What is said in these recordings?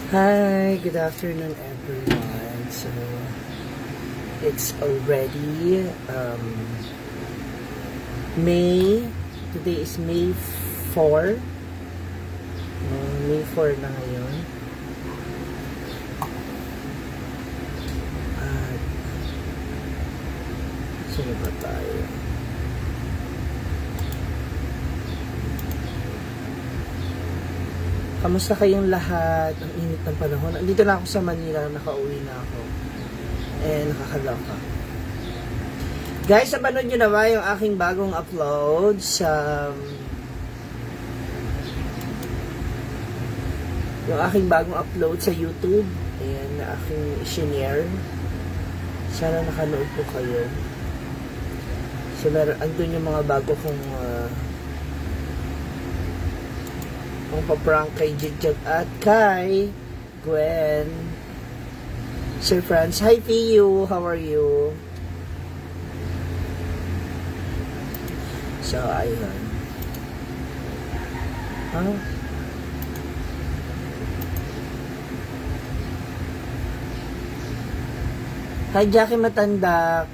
Hi, good afternoon everyone. So, it's already May. Today is May 4. May 4 na ngayon. At, sino ba tayo? Kamusta kayong lahat? Ang init ng panahon. Andito na ako sa Manila, nakauwi na ako. Nakakaloka. Guys, napanood nyo na ba yung aking bagong upload sa YouTube? Ayan, na aking share. Sana nakanood po kayo. So, andun yung mga bago kong ang paprank kay Jigjag at kay Gwen. Sir Franz, hi Piyu, how are you? So, ayun. Hi Jackie Matandak.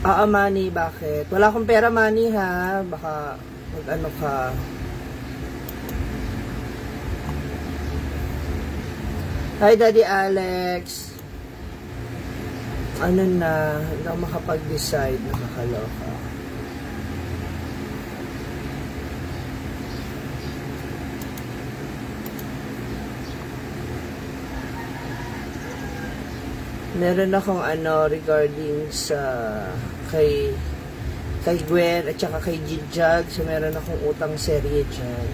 Mani, bakit? Wala akong pera, Mani, ha? Baka mag-ano ka. Hi, Daddy Alex. Ano na, hindi ako makapag-decide. Nakakaloka. Meron akong regarding sa kay Gwen at saka kay Jigjag. So, meron akong utang serye dyan.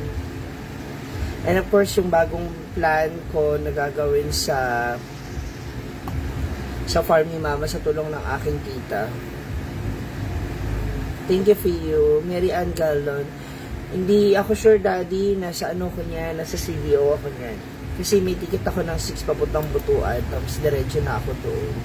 And of course, yung bagong plan ko na gagawin sa farm ni Mama sa tulong ng aking tita. Thank you for you. Mary Ann Gallon. Hindi ako sure, Daddy, nasa ano ko niya, nasa CDO ako niyan. Kasi may ticket ako ng 6 papuntang Butuan, tapos diretso na ako doon.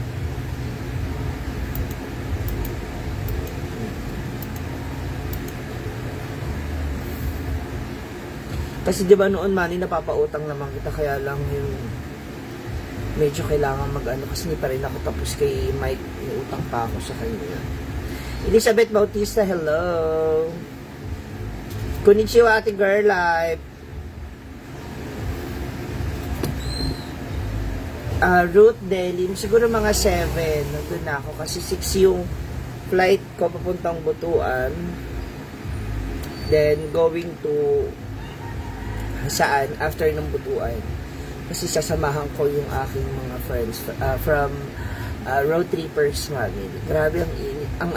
Kasi di ba noon, Manny, napapautang naman kita, kaya lang yung medyo kailangan mag-ano kasi hindi pa rin ako tapos kay Mike, may utang pa ako sa kanya. Elizabeth Bautista, hello. Konnichiwa, Ate Girl Life. Ruth Delim, siguro mga 7, nandun na ako kasi 6 yung flight ko papuntang Butuan. Then going to saan after ng Butuan, kasi sasamahan ko yung aking mga friends from Road Trippers family. Grabe ang init, ang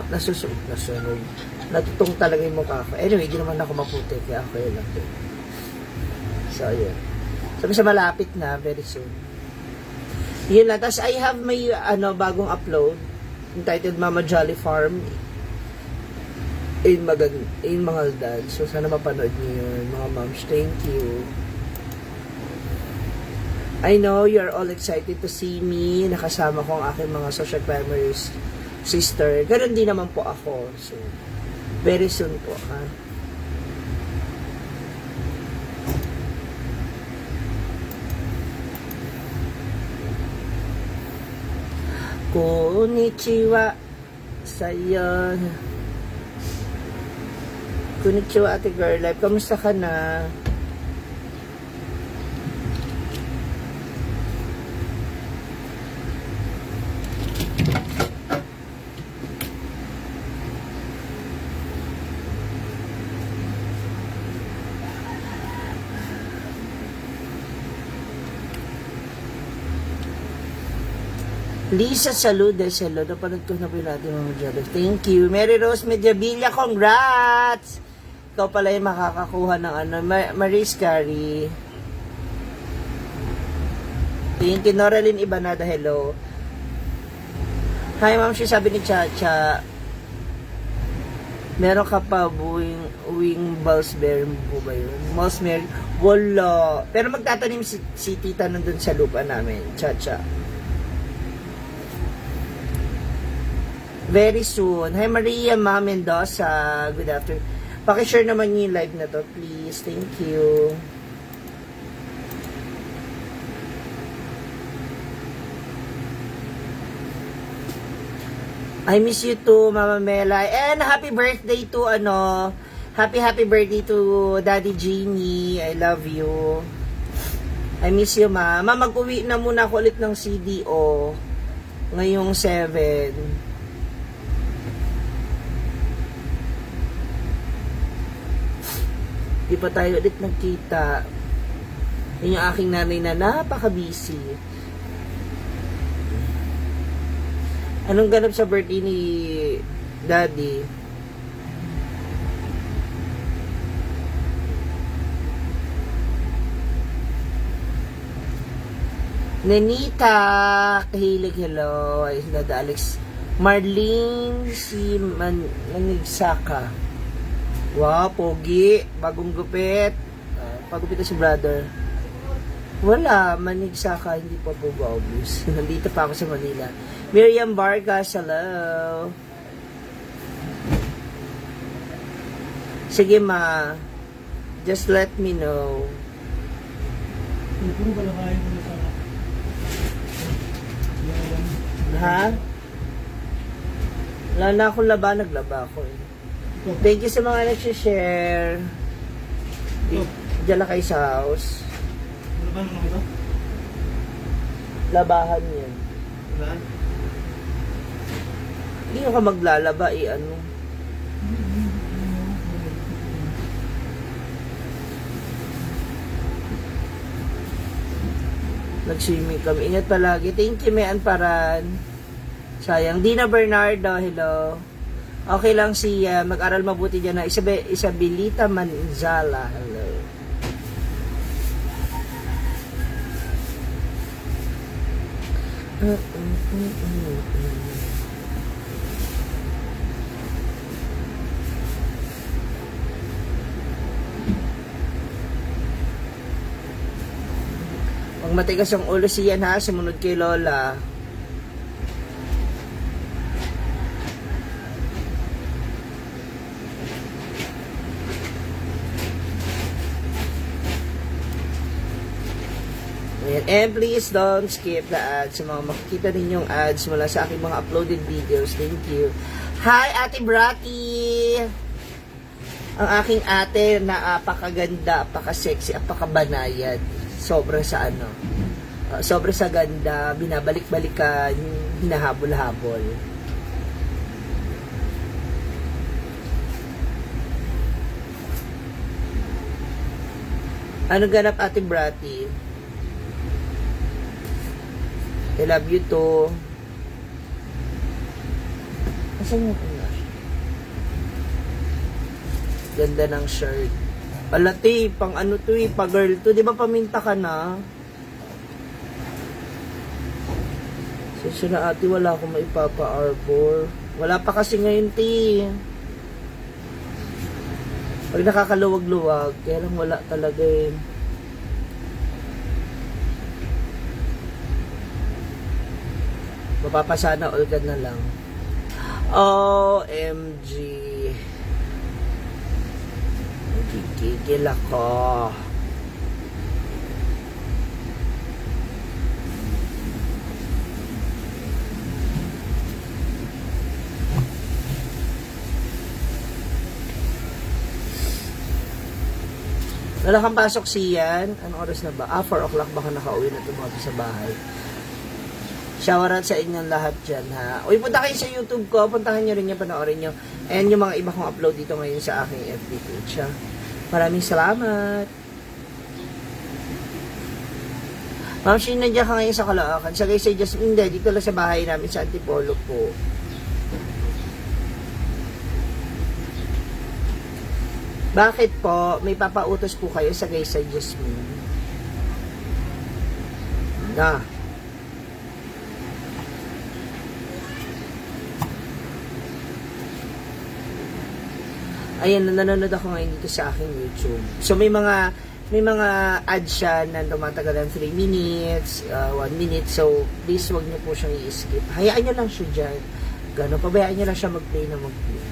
nasusunog, natutong talaga yung mukha ko. Anyway, di naman ako maputi, kaya ako yun lang. So yun, sabi sa malapit na, very soon yun lang. Tapos I have my bagong upload entitled Mama Jolly Farm in Mangaldan. So, sana mapanood niyo yun, mga moms. Thank you. I know you're all excited to see me. Nakasama ko ang aking mga social climbers sister. Ganun din naman po ako. So, very soon po, ha? Konnichiwa sa'yo. Konnichiwa, Ate Girl Life. Kamusta ka na? Lisa Saludes, hello. Napanood ko na po natin mga Jolly. Thank you. Mary Rose Mediavilla, congrats! Ikaw pala yung makakakuha ng Maris Carey. Thank you. Noraline Ibanada, hello. Hi, ma'am. Siya sabi ni Chacha, meron ka pa wing Balsberry po ba yun? Balsberry? Wala. Pero magtatanim si tita nandun sa lupa namin. Chacha. Very soon. Hi, Maria Ma Mendoza. Good afternoon. Pakishare naman yung live na to, please. Thank you. I miss you too, Mama Melay. And happy birthday to happy birthday to Daddy Jeannie. I love you. I miss you, Ma. Ma, mag-uwi na muna ako ulit ng CDO. Ngayong 7. Di pa tayo ulit nagkita. Yun yung aking nanay na napaka-busy. Anong ganap sa birthday ni Daddy? Nenita, kahilig, hello. Ay, Dada Alex. Marlene, si Manigsaka. Wow, pogi. Bagong gupit. Pagupit na si brother. Wala, Manigsaka, hindi pa po ba obvious. Nandito pa ako sa Manila. Miriam Vargas, hello. Sige, Ma. Just let me know. Ha? Wala na akong laba, naglaba ako eh. Thank you sa mga nagsishare. Diyan na kayo sa house. Labahan yun. Hindi ka maglalaba ano. Nag-swimming kami. Ingat palagi. Thank you, Mayan Paran. Sayang. Dina Bernardo, hello. Okay lang siya. Mag-aral mabuti dyan na Isabelita Manzala. Hello. Pag matigas ang ulo siyan ha, sumunod kay Lola. Ayan. And please don't skip the ads. Sa mga makikita ninyong ads mula sa aking mga uploaded videos. Thank you. Hi, Ate Brati! Ang aking ate na apakaganda, apaka-sexy, apaka-banayad. Sobra sa sobra sa ganda, binabalik-balikan, hinahabol-habol. Ano ganap, Ate Brati? I love you too. Asan yung ganda ng shirt? Palati, pang ano to eh, pa girl to. Di ba paminta ka na? Sensya na ate, wala akong maipapa-arbor. Wala pa kasi ngayon, ti. Pag nakakaluwag-luwag, kaya lang wala talaga eh. Mapapasana all ka na lang. OMG. Gigil ako. Wala kang pasok siyan. Anong oras na ba? 4 o'clock baka nakauwi na tumato sa bahay. Shoutout sa inyong lahat dyan, ha? Uy, punta kayo sa YouTube ko. Puntahan nyo rin yung panoorin nyo. And yung mga iba kong upload dito ngayon sa aking FB page, ha? Maraming salamat. Ma'am, nandiyan ka ngayon sa Caloocan. Sa guys, just hindi. Dito lang sa bahay namin sa Antipolo po. Bakit po? May papautos po kayo sa guys, Jasmine. Na. Ayan, nanonood ako ngayon dito sa aking YouTube. So, may mga ads siya na tumatagal ng 3 minutes, 1 minute. So, please wag niyo po siyang i-skip. Hayaan niyo lang siya dyan. Gano'n, pabayaan niyo lang siya mag-play na mag-play.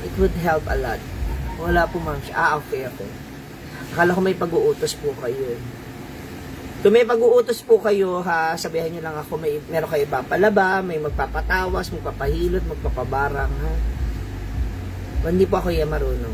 It would help a lot. Wala po, ma'am. Okay. Akala ko may pag-uutos po kayo. Kung may pag-uutos po kayo, ha, sabihan nyo lang ako, meron kayo ipapalaba, may magpapatawas, magpapahilot, magpapabarang, ha. Hindi po ako yan marunong.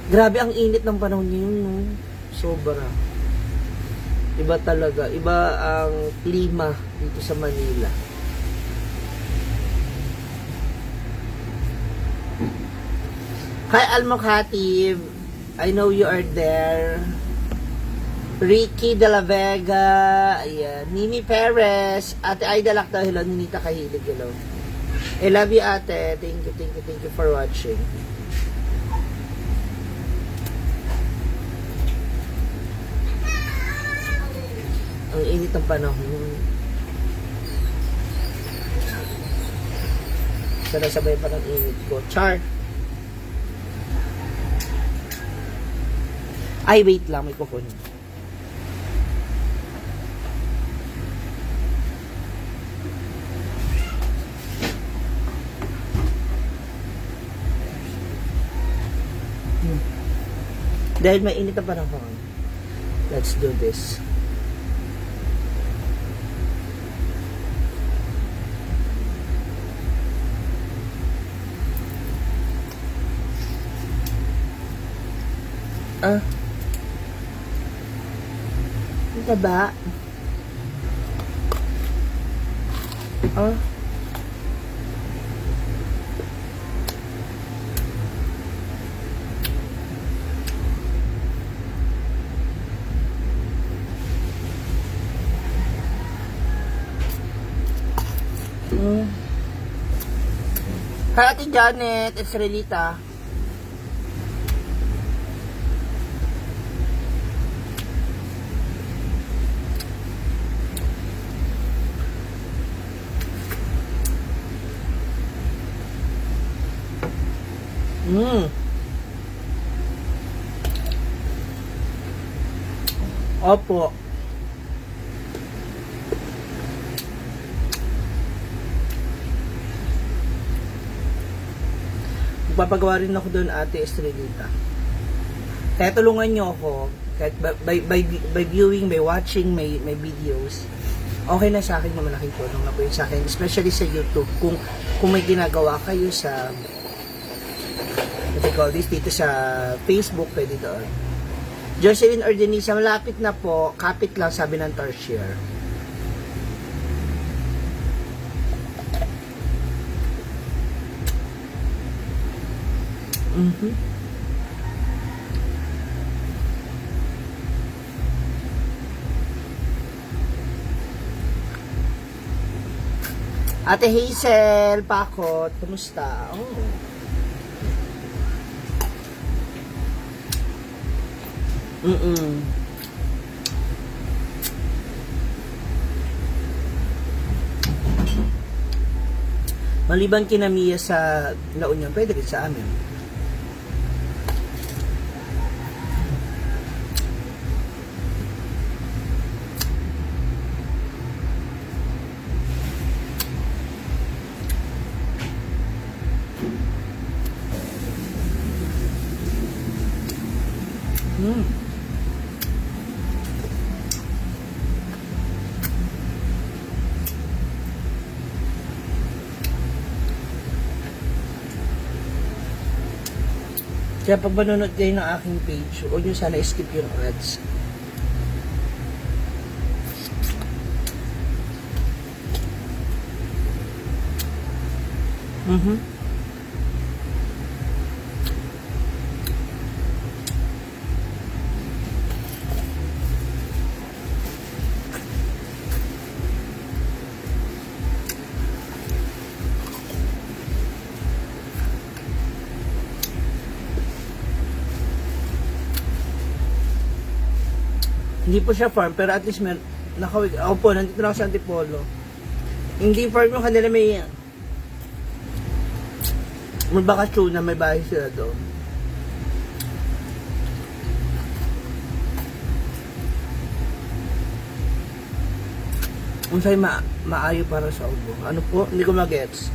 Grabe ang init ng panahon ngayon, no? Sobra. Iba talaga. Iba ang klima dito sa Manila. Hi, Almokhatib. I know you are there. Ricky De La Vega. Ayan. Nini Perez. Ate Aida Lakdaw. Hello. Ninita Kahilig. Hello. I love you, ate. Thank you for watching. Ang init ng panahon. Sabay pa ng init ko. Char. Ay, wait lang. May kukunin. Dahil mainit ang panahon. Let's do this. Ito ba? Hi, Ate Janet. It's Relita. Opo. Magpapagawa rin ako doon, Ate Estrelita. Kaya tulungan nyo ako. Kahit by viewing, by watching, may videos. Okay na sa akin, malaking tulong na po yun sa akin. Especially sa YouTube. Kung may ginagawa kayo sa what do you call this, dito sa Facebook, pwede doon. Jocelyn Ordenisa, malapit na po. Kapit lang, sabi ng Tarsier. Ate Hazel, Pakot, kumusta? Maliban kina Mia sa La Union, pwede rin sa amin. Kaya pag manonood kayo ng aking page, huwag nyo sana skip yung ads. Hindi po siya farm, pero at least nakawig. Ako po, nandito na ako sa Antipolo. Hindi farm yung kanila, may bakasyon na may bahay sila doon. Unsay maayo para sa ubo. Ano po? Hindi ko magets.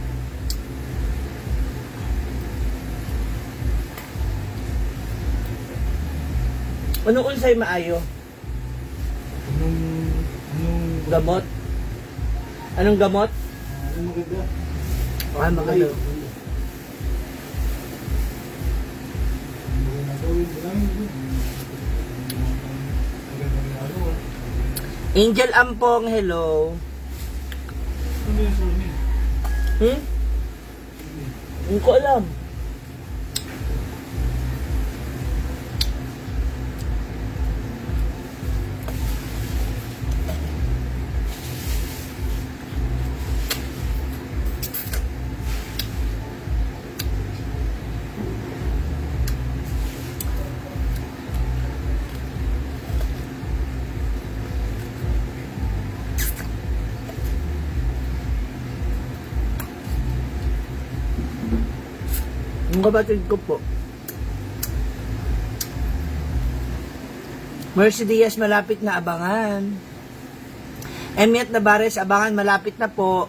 Anong unsay maayo? Anong Gamot? Anong gamot? Anong maganda? Ah, maganda. Angel Ampong, hello. Ano yung sorry? Hindi ko alam. Yung kapatid ko po. Mercy Diaz, malapit na abangan. Emiat Navarez, abangan, malapit na po.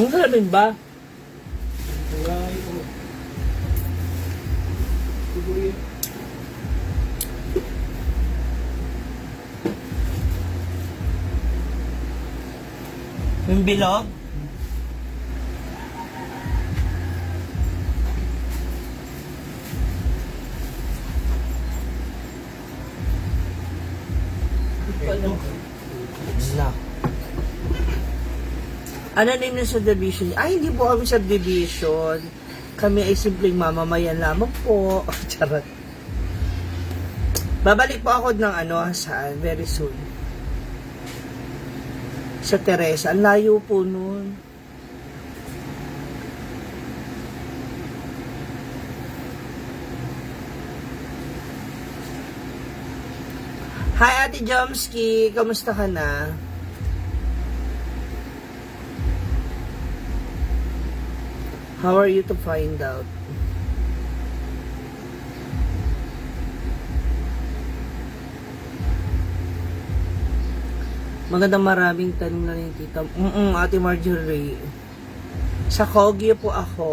Ang salamin ba? Wala ito. Siguro yun. Yung bilog? Ito. Zak. Ano name ng subdivision? Ay, hindi po kami subdivision. Kami ay simpleng mamamayan lamang po. Charot. Babalik po ako ng saan? Very soon. Sa Teresa. Ang layo po nun. Hi, Ate Jomski. Kamusta ka na? How are you to find out? Magandang maraming tanong na yung tita. Ate Marjorie. Sa Kogyo po ako.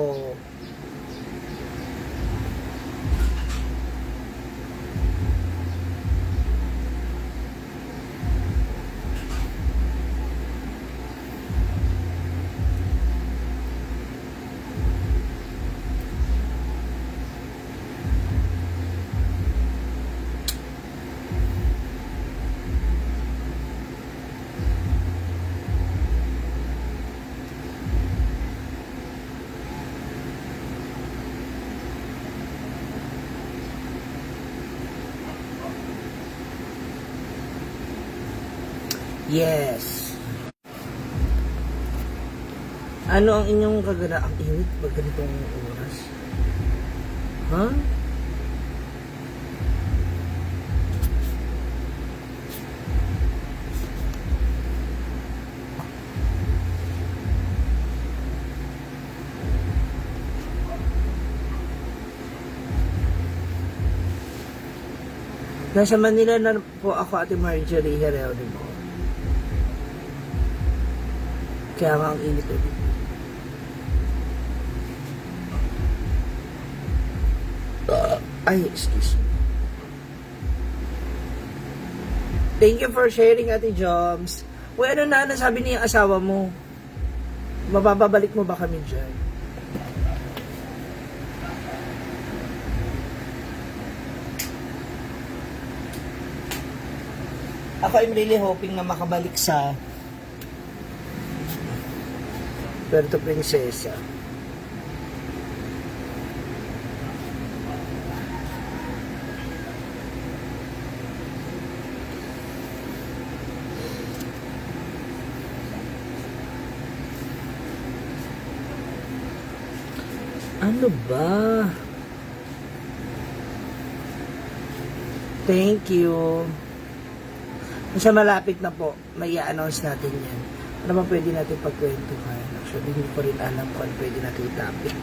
Yes. Ano ang inyong kagana? Ang init ba ganitong oras? Ha? Huh? Nasa Manila na po ako, Ate Marjorie Hereo, di ba? Kaya nga ang init ulit. Ay, excuse me. Thank you for sharing, Ate Joms. Uy, ano na, nasabi niya yung asawa mo? Mabababalik mo ba kami dyan? Ako I'm really hoping na makabalik sa Puerto Princesa. Ano ba? Thank you. Sa malapit na po, may i-announce natin yan. Ano ba pwede natin pagkwentuhan? Actually, hindi ko rin alam kung ano pwede natin i-topic.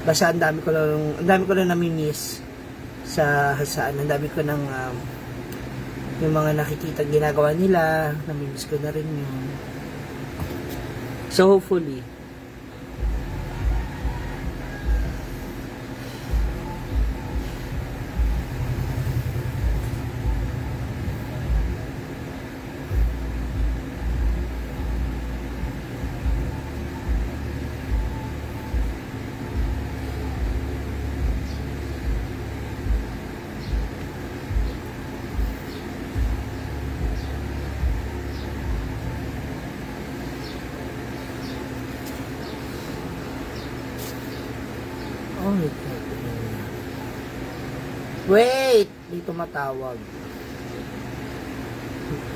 Basta ang dami ko lang nami-miss sa Hasaan. Ang dami ko ng yung mga nakikita ginagawa nila, nami-miss ko na rin yun. So hopefully, oh my God. Wait! May tumatawag.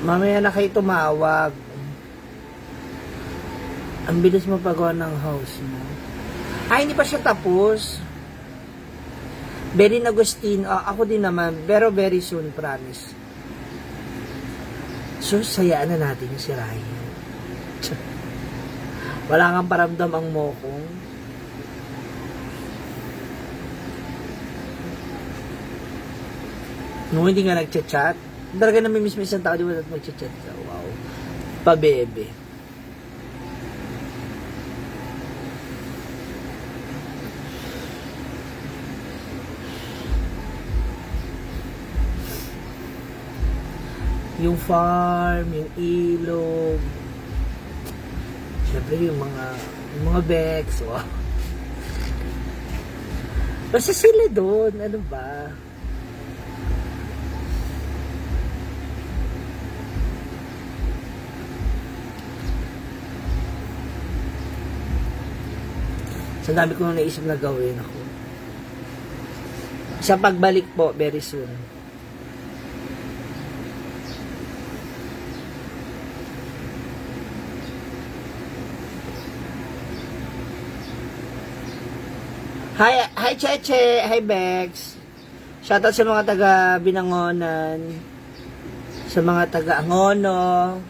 Mamaya na kayo tumawag. Ang bilis mo pagawa ng house mo. Ay, hindi pa siya tapos. Berin Agustin, ako din naman, pero very soon, promise. So, sayaan na natin yung si Ryan. Wala kang paramdam ang mokong. Nung hindi nga nagchat-chat, talaga namimiss mo isang tao, di ba natin magchat-chat ka? Wow. Pabebe. Yung farm, yung ilog, syempre yung mga Bex, wow. Basta sila doon, ano ba? So, dami ko nang naisip na gawin ako. Sa pagbalik po, very soon. Hi Cheche, hi Bex. Shoutout sa mga taga Binangonan, sa mga taga Angono.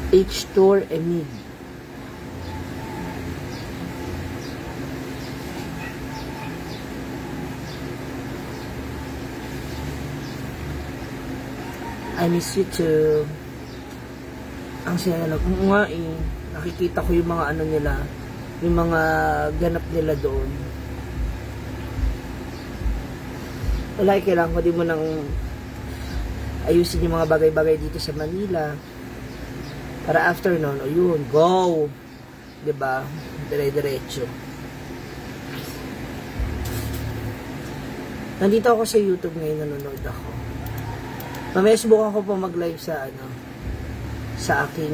H-Tour Emig. I miss you too. Ang saya na nga nakikita ko yung mga ano nila, yung mga ganap nila doon. Wala, kailangan ko din mo nang ayusin yung mga bagay-bagay dito sa Manila. Para after nun, o yun, go! Diba? Dire-diretso. Nandito ako sa YouTube ngayon, nanonood ako. Mamaya subukan ko po mag-live sa sa aking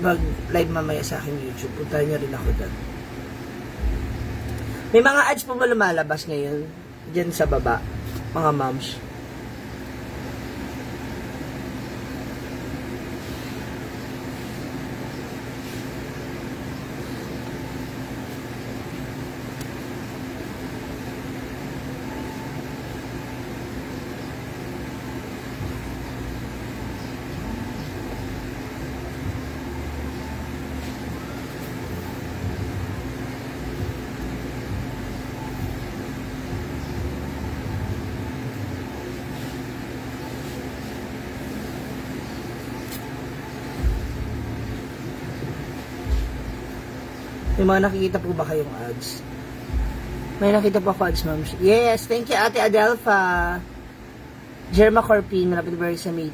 mag-live mamaya sa aking YouTube. Puntahan nyo rin ako doon. May mga ads po ba lumalabas ngayon? Diyan sa baba, mga moms. May mga nakikita po ba kayong ads? May nakita po ako ads, ma'am. Yes, thank you, Ate Adelpha. Jerma Corpin, malapit birthday sa May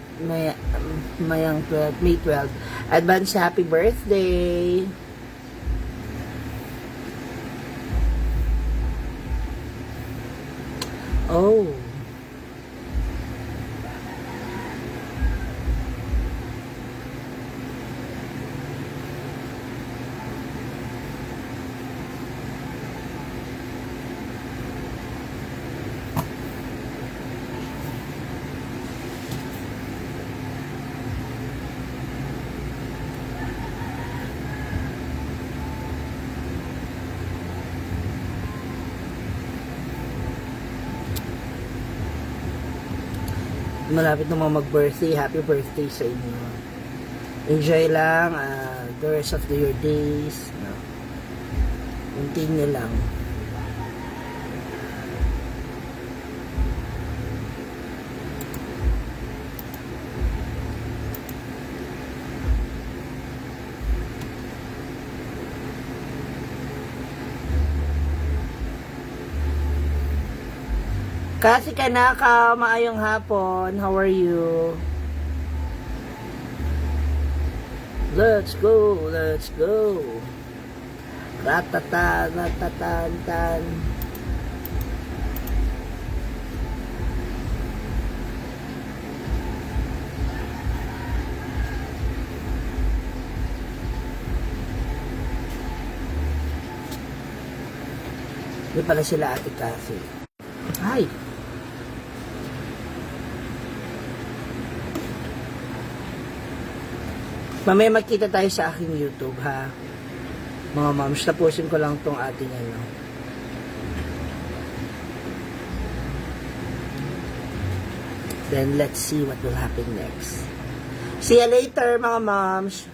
12. Advance happy birthday. Oh. malapit na mga mag-birthday. Happy birthday sa inyo. Enjoy lang the rest of your days. No? Continue lang. Kasi Kanaka, maayong hapon. How are you? Let's go, let's go. Ratata, ratatan, tan. Hindi pala sila ate kasi. Hi! Mamaya magkita tayo sa aking YouTube, ha? Mga moms, tapusin ko lang tong ating ano. Then, let's see what will happen next. See you later, mga moms!